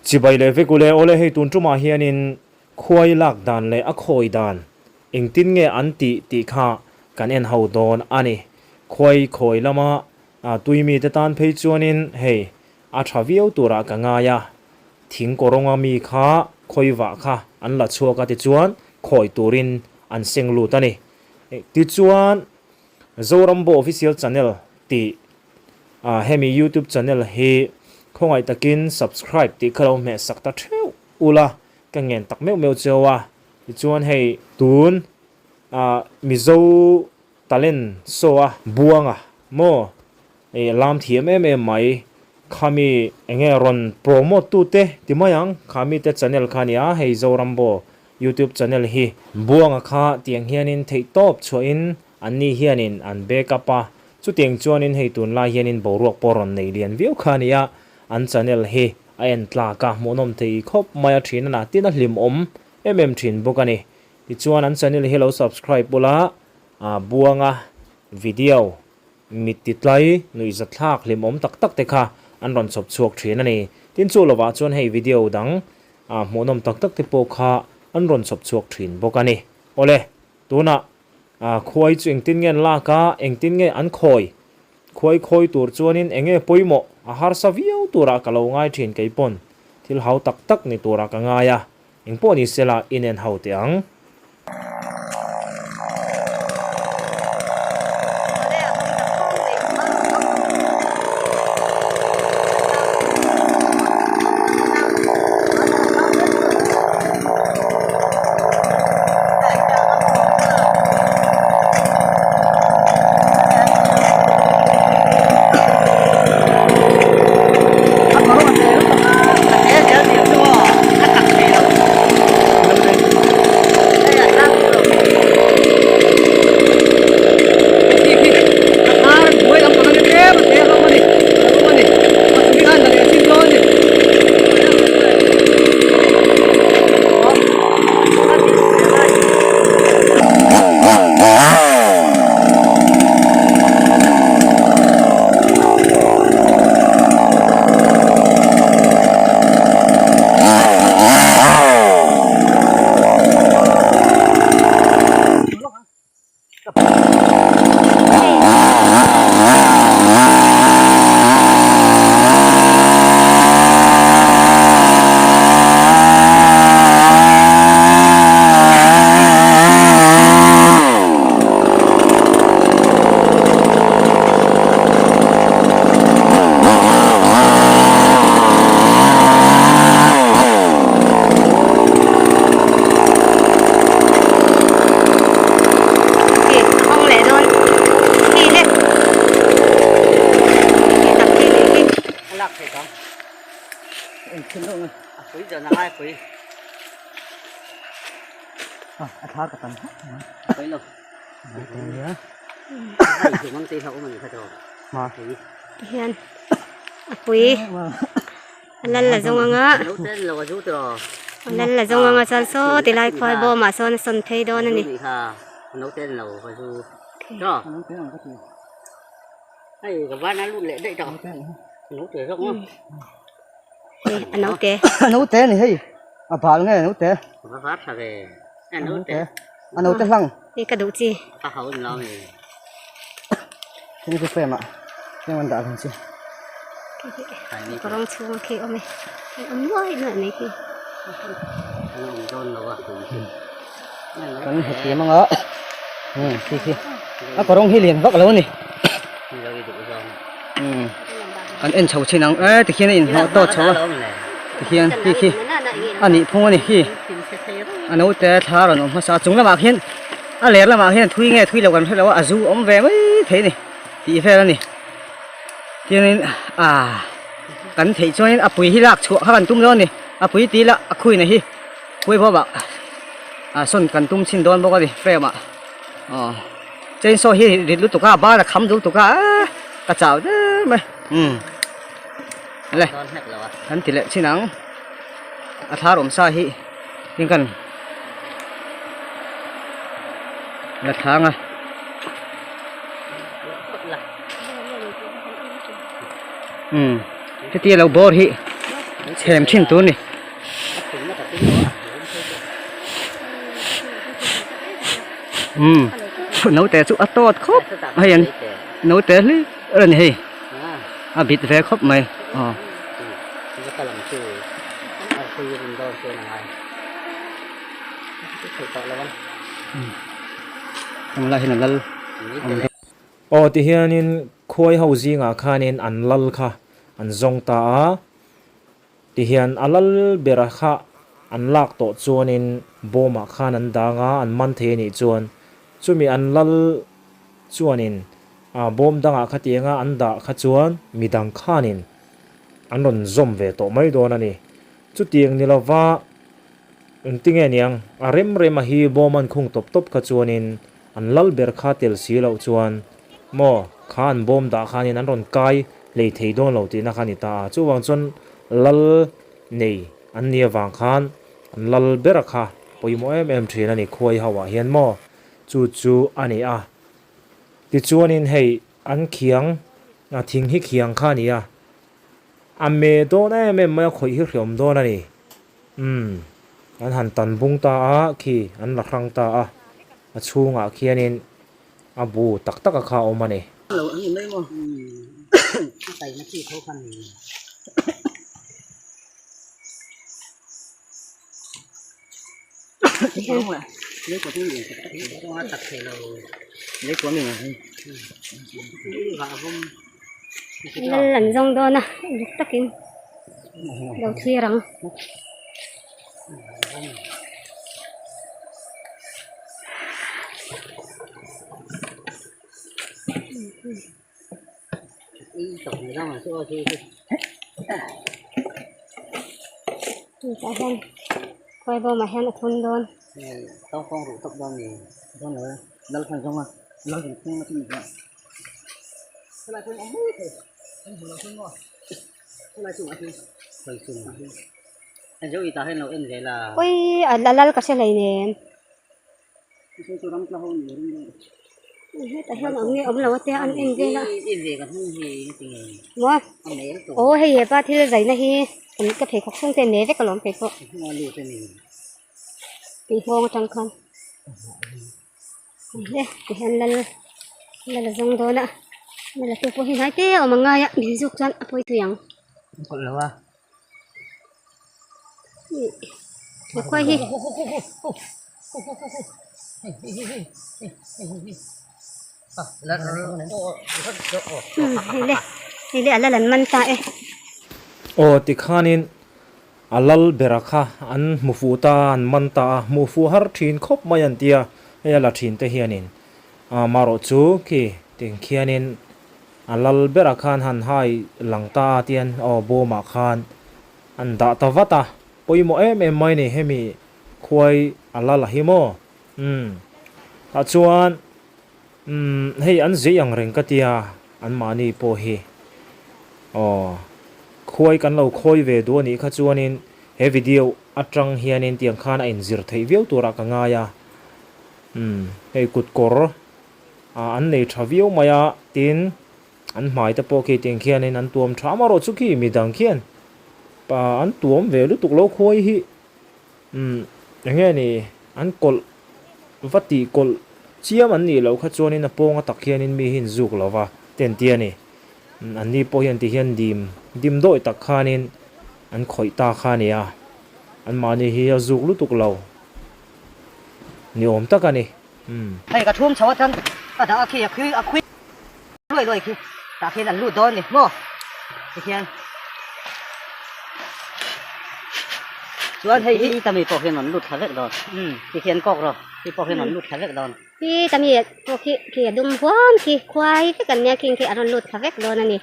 Chibai leh vek ule, awle hei tun tumah hianin khuai lak dan leh a khawi dan engtin nge an tih tih kha kan en ho dawn a ni. Khuai khawi lama tui mite tan phei chuanin hei a tha viau turah ka ngai a, thing kawrawnga mi kha khawi vah kha an la chhuak a tichuan khawi turin an seng lut a ni. Tichuan Zorambo Official Channel tih hemi YouTube channel hi khawngaih takin subscribe tih kha lo hmeh sak ta theuh ula ka ngen tak meuh meuh cheu a. Tichuan hei tun Mizo talent show a Buanga maw lam thiam em em mai khami enge rawn promote tute ti mai ang khami te channel kha nia hei Zorambo YouTube channel hi. Buanga kha tiang hianin theihtawp chhuahin Anni hianin an back up a, chutiang chuanin hei tunlai hianin boruak pawh rawn nei lian viau kha a ni a, an channel hi a en tlak a, hmuhnawm thei khawp mai a thin a na tin a hlimawm em em thin bawk a ni. Tichuan an channel hi lo subscribe ula, Buanga video mit ti tlai nuihzatthlak hlimawm tak tak te kha an rawn chhawp chhuak thin a ni. Tin chu lovah chuan hei video dang hmuhnawm tak tak te pawh kha an rawn chhawp chhuak thin bawk a ni. Awle, tunah A khuai chu engtin nge an lak a, engtin nge an khawi? Khuai khawi tur chuanin eng nge pawimawh? A harsa viau turah ka lo ngai thin kei pawn thil hau tak tak ni turah ka ngai a, engpawh ni sela inen ho teh ang. Tihian a pui a lal la zawng anga a lal la zawng anga chuan saw ti lai khuai bawmah sawn a sawn phei dawn a ni. Hei a naute. A naute a ni hei a bal nge a naute. A naute hlang. Hei ka duh chi. Thil chu frame ah tlem an dah ve chu. Ka rawng chhung a khi awm e. Hei awm nuai nuai mai khi. Kan hmu thiam anga khi khi a kawrawng hi lian vak lo a ni. Kan en chho chin ang e tikhian a inhnawh tawt chho a tikhian khi khi a nih phung a ni khi a naute thla rawn awm hmasa a chung lamah khian a ler lamah hian thui nge thui lo kan hre lo a a zu awm ve mai thei a ni tih vel a ni chuanin ah kan theih chuanin a pui hi lak chhuah kha kan tum dawn a ni a pui tih lah a khuina hi khuai bawk ah sawn kan tum chhin dawn bawk a ni frame ah aw. Chainsaw hi rit lutuk a bar a kham lutuk a aaa ka chau der mai umm le kan ti leh chin ang a thar awm sa hi heng kan la thlang a umm heti a lo bawr hi. chhem thin tur a ni. Umm naute chu a tawt khawp hei an naute hlir a ni hei a bit ve khawp mai aw. Aw tihianin khuai ho zingah khanin an lal kha an zawng ta a, tihian a lal bera kha an lak tawh chuanin bawmah khan an dang a, an man thei a nih chuan chumi an lal chuanin bawm dangah khatianga an dah kha chuan midang khanin an rawn zawm ve tawh mai dawn a ni. Chutiang ni lova. Engtinge niang, a rem rem a hi bawm an khung tawp tawp kha chuanin an lal ber kha tel si loh chuan maw kha an bawm dah khanin an rawn kai hlei thei dawn lo tihna kha a ni ta a, chuvang chuan lal nei an nih avang khan an lal ber a kha pawimawh em em thin a ni khuai ho ah hian maw chu chu a ni a. Tichuanin hei an khiang thing hi khiang kha a ni a, a me dawn em em mai a khawih hi hreawm dawn a ni. Umm, an han tan bung ta a, khi an la hrang ta a, a chhungah khianin a bu tak tak a kha a awm a ni. Lal an zawng dawn a, uluk takin lo thlir ang. Tah hian khuai bawmah hian a thun dawn. Ui a lal ka hre hleinem hetah hian awm nge awm lo a tia an en vel a maw aw hei hepa thil zaina hi ka pheikhawk chhung te a ne vek alawm keipawh tih nghawng atang khan. He tihian lal lal a zawng dawn a lal a tu pawh hi hnai te a awm ang ngai a min zuk chuan a pawi thui ang ih he khuai hi hei le hei le a lal an man ta e. Aw tikhanin A lal bera kha an hmu fuh ta a, an man ta a, hmuh fuh har thin khawp mai an ti a, hei a la thin te hianin amarawh chu khi tiang khianin a lal bera khan han hai lang ta a tian aw bawmah khan an dah ta vat a, pawimawh em em mai ni hemi khuai a lal a hi maw umm tah chuan umm hei an zei ang reng ka tia anmahni pawh hi aw. Khuai kan lo khawi ve duh a nih kha chuanin he video atang hianin tiang khan a inzir theih viau turah ka ngai a. Umm hei kut kawr ah an nei tha viau mai a, tin an hmai te pawh khi tiang khianin an tuam tha amarawh chu khi midang khian pa an tuam ve lutuk lo khuai hi umm enge ni an kawlh va tih kawlh chiam an nih loh kha chuanin a pawnga tak hianin mi hi inzuk lo va te an ti a ni. An ni pawh hian ti hian dim dim dawih tak khanin an khawih ta kha a ni a, anmahni hi a zuk lutuk lo ni awm tak a ni. Umm. Hei ka thum chho atan ka dah a khi a khi a khui luai luai khi tah khian an lut dawn a ni maw tikhian chuan hei hi tami pawh hian an lut thla vek dawn tikhian kawk rawh ti pawh hian an lut thla vek dawn. Khi tami pawh khi khi a dum huam khi khuai vek an nia khing khi a rawn lut thla vek dawn a ni.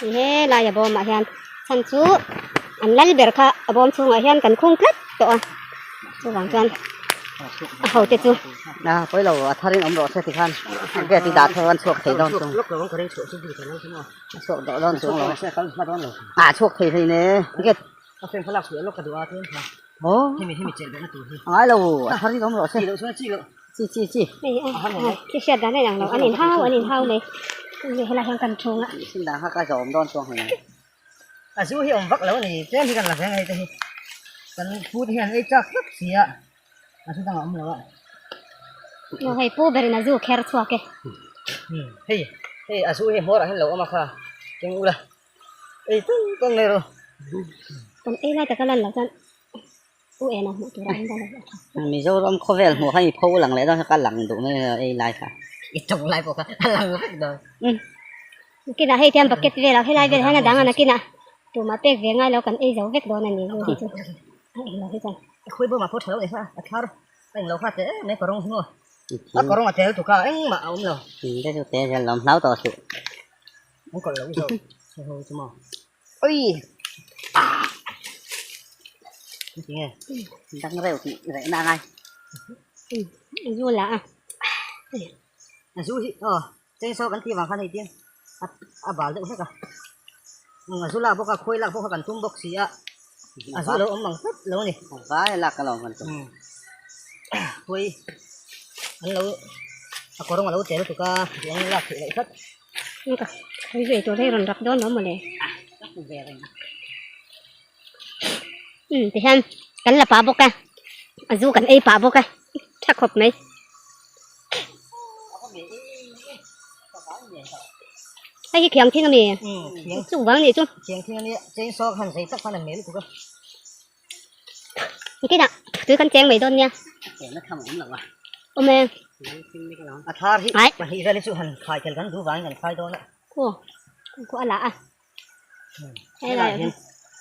Ni he lai a bawmah hian chhan chu an lal ber kha a bawm chhungah hian kan khung tlat tawh a chuvang chuan a ho te chu. A pawi lo a tharin awm rawh se tikhan enge ti dah thar an chhuak thei dawn chung a chhuak dawh dawn chung lo a chhuak thei hlei ne enge aw a ngai lo a tharin awm rawh se chi chi chi hei a khi hriat dan a inang lo an inhau an inhau mai helai hian kan thung a sin dan kha ka zawm dawn chuang hei. A zu hi awm vak lo a ni tlem hi kan la veng a hei te hi kan pu te hian ei chak hlek si a a zu dangah awm lo a. Aw hei pu berin a zu kher chhuak e. Hei hei a zu hi hmawrah hian lo awm a kha keng ula ei tawng tawng mai rawh. Kan ei lai taka lan loh chuan u ena hmuh tur a awm dawn lo a tha. Mizoram khawvel hmuh kha i pho lang leh dawn kha ka lang duh mai a ei lai kha. I tawng lai pawh kha a lang vek dawn. Nakinah hei tiang bucket velah helai velah hian a dang a nakinah tumah pek ve ngai lo kan ei zo vek dawn a ni zu hi chu a eng lo hi chuan. A khawi bawmah pawh tha lo ni kha a thar a eng lo kha te em mai kawrawng hi maw a kawrawng a tel tuk a engmah a awm lo. Te chu te zel lawm hlau tawh suh. An kawlh lo zo hei ho chu maw oi tinge dang reuh tih reh na ngai. Zu la a. Zu hi aw. Chainsaw kan tih vang khan hei tin a bal deuh hlek a, a zu lak bawk a, khawi lak bawk a kan tum bawk si a, a zu lo awm ang tlat lo a ni. A vai a lak ka lo kan tum. Khawi an lo a kawrawng a lo tel tuk a, tih ang lak theih loh tlat. Khawi zu ei tur hi rawn rak dawn lo mawle. Umm tihian kan la pah bawk a, a zu kan ei pah bawk a, tha khawp mai. Hei hi khiang thing a mi? Chung vang nih chu. Khiang thing a nia, chainsaw khan zei tak khan an mel tuk a. Nikinah tui kan cheng mai dawn nia. Cheng a tham awm lo a. Awm e. A thar hi pahnih vel hi chu han khai tel kan duh vangin kan khai dawn a. Aw, khaw a la a. Helai hian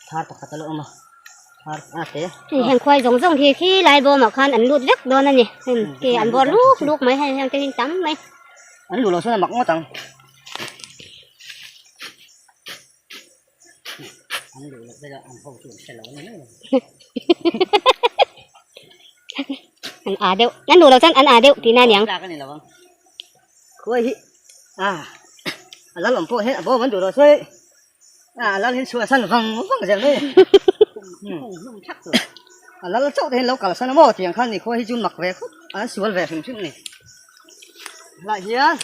thar pakhat a la awm a thar a te hei heng khuai zawng zawng hi khi lai bawmah khan an lut vek dawn a ni heng khi an bawr luk luk mai hei heng te hi tam mai an luh loh chuan a mak ngawt ang an luh loh velah an ho chu an hre lo a ni mai lo an a deuh an luh loh chuan an a deuh tihna a niang tlak a ni lo ang khuai hi a a lal awm pawh hian a bawm an duh loh sawi a lal hian chhuah san vang vang zel mai a lal chauh te hian lo kal san a maw tiang khan ni khuai hi chu mak ve khawp an sual ve hrim hrim a ni helai hian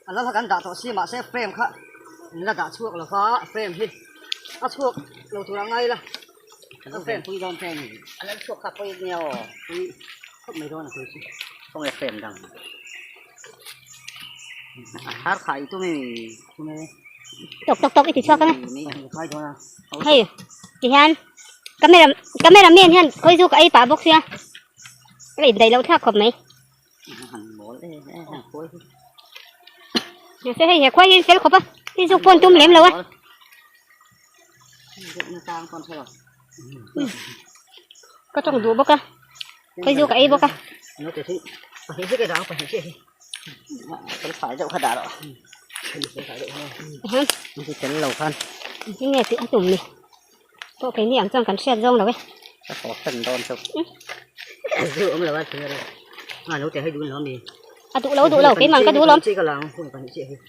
a lal kha kan dah tawh si mahse frame kha an la dah chhuak lo va frame hi a chhuak lo tur a ngai la a frame pui dawn te a ni a lal chhuak kha pawi nia aw pui khawp mai dawn a pawi chu khawnge frame dang. A thar khai tum e tum e tok tok tok i ti chhuak ang hei ti hian camera camera man hian khawi chu ka ei pah bawk sia a indaih loh thlak khawp mai mahse hei he khuai hi fel khawp a hei chu pawn tum lem lo a ka tawng duh bawk a. Khawi zu ka ei bawk a. Engtin nge tih a tum ni pawh keini ang chuan kan hriat zawng lo e. A duh lo duh lo keimah ka duh lawm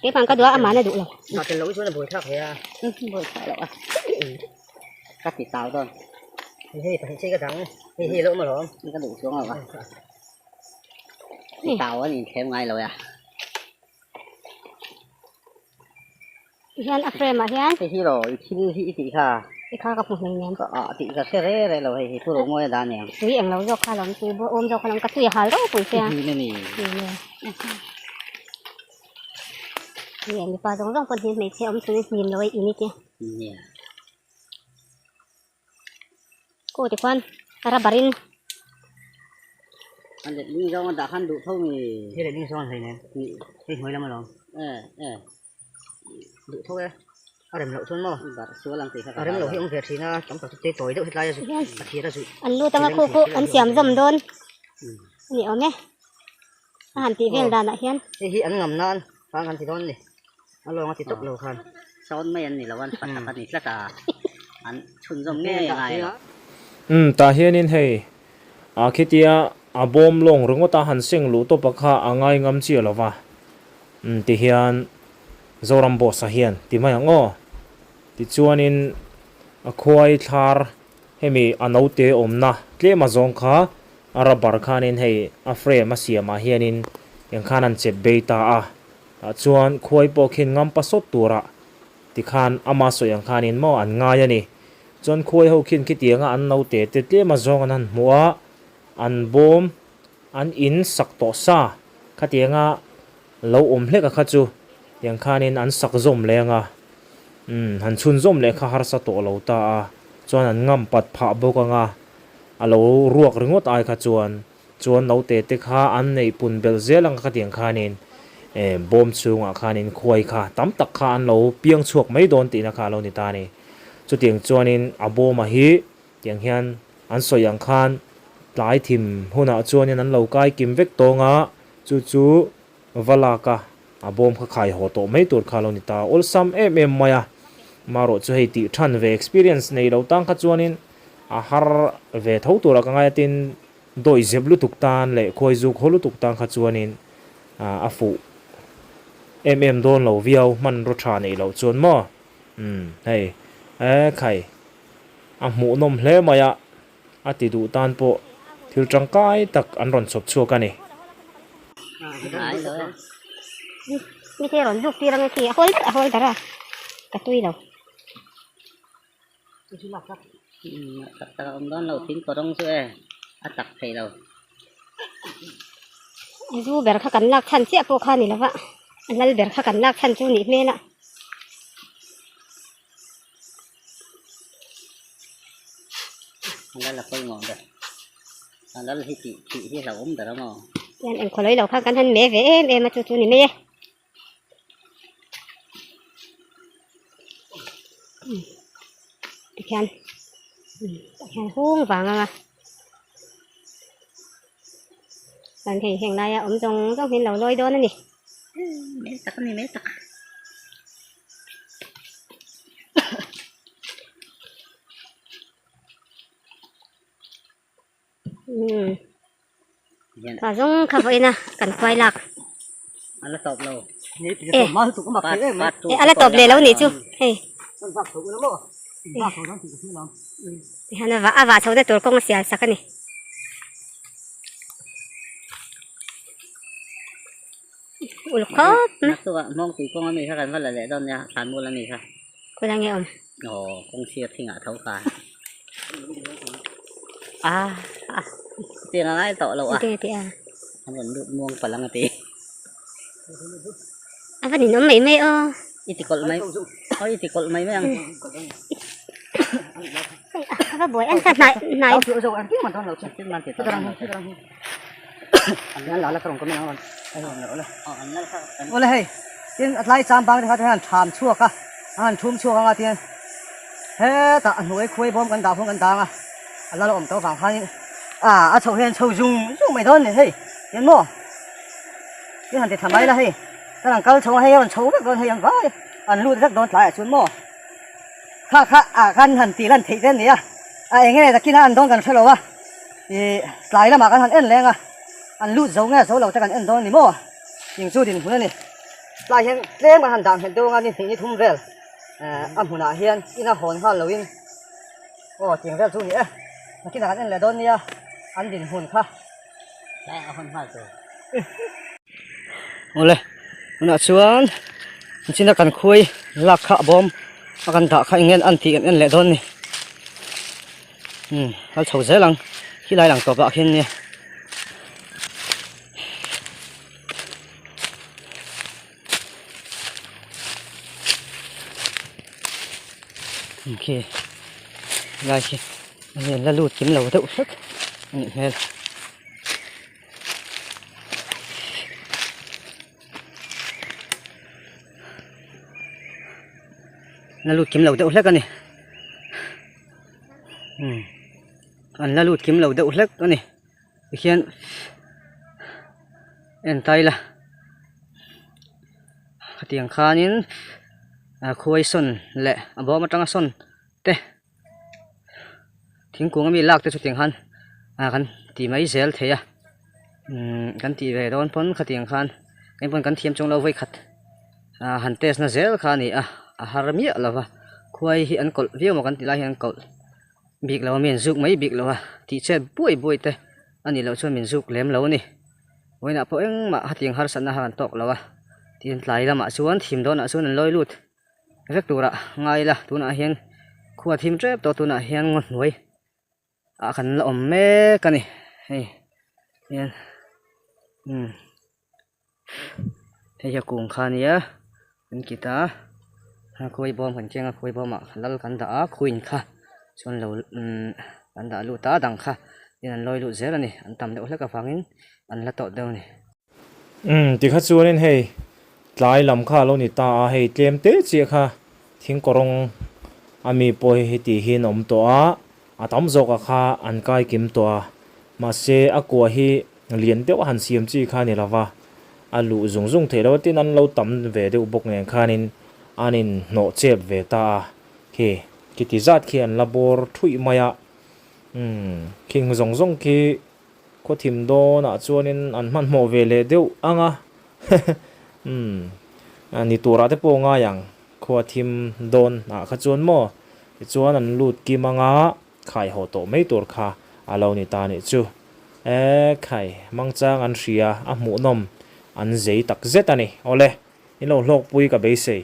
keimah ka duh a amahna duh lo. Ka ti tau dawn. Hei pahnih che ka dang. Hei hei lo maw lawm. Ka duh chuang lo a. Ti tau an inthlem ngai lo ya. Hian a frame ah hian. Hei hi lo i thil hi i tih kha. I kha ka hmu hlei nen. Ka ah tih ka hre re re lo hei hi thu ro mawi a dan eng. Tui eng lo zawk kha lawm tui awm zawk kha lawm ka tui a hal ropui che a. Hi na ni. Nge mipa zawng zawng pawn hi hmeichhe awm chungin hnim lo a in i tia. Nia. Khu tikhuan rubber in. A let ling zawng a dah khan duh tho mi. He let ling zawng an hlei nen. Hei hnuai lam alawm. E e. Duh tho e. A rem loh chuan maw. Barh sual ang tih kha ka A rem loh hi awm ve thin a tam tak chu te tawi deuh hetlai a zut a thir a zut. An lut anga khu khu an siam zawm dawn a ni awm e. A han tih vel danah hian. Hei hi an ngam nan khan kan ti dawn a ni. A lawng a ti tawp lo khan. Sawn mai an ni lo an patak a ni tlat a, an chhunzawm ngei ngai lo. Umm tah hianin hei a khitia a bawm lawng ringawt a han seng luh tawp a kha a ngai ngam chiah lo va. Umm tihian Zoram boss a hian ti mai ang aw. Tichuanin a khuai thlar hemi a naute awmna tlem a zawng kha a rubber khanin hei a frame a siamah hianin eng khan an chep bei ta a. Tah chuan khuai pawh khin ngam pasawt turah. Tikhan ama sawi ang khanin maw an ngai a ni. Chuan khuai ho khin khitianga an naute te tlem a zawng an han hmuh a, an bawm an in sak tawh sa khatianga lo awm hlek a kha chu tiang khanin an sak zawm leh anga umm han chhun zawm leh kha harsa tawh lo ta a, chuan an ngam pat phah bawk anga a lo ruak ringawt ai kha chuan Chuan naute te kha an neih pun belh zel ang ka tiang khanin eh bawm chhungah khanin khuai kha tam tak kha an lo piang chhuak mai dawn tihna kha a lo ni ta a ni. Chutiang chuanin a bawma hi tiang hian an sawi ang khan tlai thim hunah chuanin an lo kai kim vek tawng a, chu chu va lak a, a bawm kha khai haw tawh mai tur kha a lo ni ta. Awlsam em em mai a, marawh chu hei tih than ve experience nei lo tang kha chuanin a har ve tho turah ka ngai a tin Dawih zep lutuk tan leh khuai zuk haw lutuk tan kha chuanin a fuh em em dawn lo viau hmanraw tha neih loh chuan maw? Umm hei e khai a hmuhnawm hle mai a, a ti duh tan pawh thil tangkai tak an rawn chhawp chhuak a ni. Mi te rawn zuk tir ang e khi a hawl a hawl dar a ka tui lo. Tak tak a awm dawn lo thing kawrawng chu e a tak thei lo. Zu ber kha kan lak chhan chiah pawh kha ni lova a lal ber kha kan lak chhan chu nih hmel a. A lal a pawimawh ber a lal hi tih tih hi hlauhawm ber a maw. Tian engkhaw lo khan kan han me ve em em a chu chu ni mai e. Tikhian tah hian hung vang anga chuan hei heng laia awm zawng zawng hi an lo lawi dawn a ni. Ka zawng kha vawiin a kan khuai lak. Ala tawp lo. E e ala tawp leh lo nih chu hei. Tihian a vah a vah chho na tur kawng a sial sak a ni. Uluk khawp mai. Naktukah hmawngtui kawng ami kha kan va la leh dawn nia thlanmual ami kha. Khawi lai nge awm? Aw kawng sir thingah tho kha. A a Tiang a ngai tawh lo a. Enge tih a? An rawn lut muang palh ang a ti. A va ninawm mai mai aw. I ti kawlh mai aw i ti kawlh mai mai ang. A va buai an kha hnai hnai. Awle hei tin a tlai cham bang te kha te hian tham chhuak a a han thum chhuak anga tin hetah a hnuai khuai bawm kan dah huan kan dang a a lal awm tawh vang khanin a a chhoh hian chho zung zung mai dawn a ni hei tin maw tin han ti tha mai la hei kan han kal chho a hei a rawn chho vek dawn hei an vai an lut vek dawn tlaiah chuan maw kha kha ah khan han tih lan theih te a ni a a eng nge takina an dawn kan hre lo a. Ih tlai lamah kan han en leng a, an lut zo nge zo lo te kan en dawn a ni maw? Eng chu dinhmun a ni. Tlai hian tlem kan han dah nghet deuh anga ni hnih ni thum vel a hmunah hian ina hawn nghal loin aw tiang vel chu a ni e. Nakinah kan en leh dawn nia an dinhmun kha. Tlai a hawn nghal tur. Awle tunah chuan china kan khuai lak kha a bawm a kan dah kha eng nge an tih kan en leh dawn a ni. Umm kal chho zel ang khilai lang tawp ah khian nia khi lai khi a la lut kim lo deuh hlek a nih hmel. La lut kim lo deuh hlek a ni. Umm an la lut kim lo deuh hlek a ni tikhian en ta ila khatiang khanin ah khuai sawn leh a bawm atanga sawn te thingkung ami lak te chu tiang khan ah kan ti mai zel thei a umm kan tih ve dawn pawn khatiang khan eng pawn kan thiam chuang lo vawikhat ah han test na zel kha a ni a a har miah lo va khuai hi an kawlh viau maw kan tih lai hian an kawlh bik lo a mi an zuk mai bik lo a tih chet buai buai te a nih loh chuan min zuk lem lo a ni vawiinah pawh engmah hetiang harsatna kha kan tawk lo a tin tlai lamah chuan thim dawnah chuan an lawi lut. Vek turah ngai ila tunah hian khua thim tep tawh tunah hian ngaw hnuai ah kan la awm mek a ni hei hian umm hei hi a kung kha ania an kit a khuai bawm kan keng a khuai bawmah lal kan dah a queen kha chuan lo umm an dah lut a dang kha tin an lawi lut zel a ni an tam deuh hlek avangin an la tawh deuh a ni. Umm tikha chuanin hei tlai lam kha a lo ni ta a, hei tlem te chiah kha thing kawrawng a mi pawh hi heti hian a awm tawh a, a tam zawk a kha an kai kim tawh a, mahse a kua hi lian deuh a han siam chi kha a ni lo va, a luh zung zung theih loh a tin an lo tam ve deuh bawk nen khanin an inhnawh chep ve ta a, khi khiti zat khi an la bawr thuih mai a, umm khing zawng zawng khi Khaw thim dawnah chuanin an hmanhmawh ve leh deuh ang a, umm, ni turah te pawh ngai ang, khua thim dawnah kha chuan maw? Tichuan an lut kim ang a, khai haw tawh mai tur kha a lo ni ta nih chu. E khai, mangchang an hria, a hmuhnawm, an zei tak zet a ni. Awle, in lo hlawkpui ka beisei.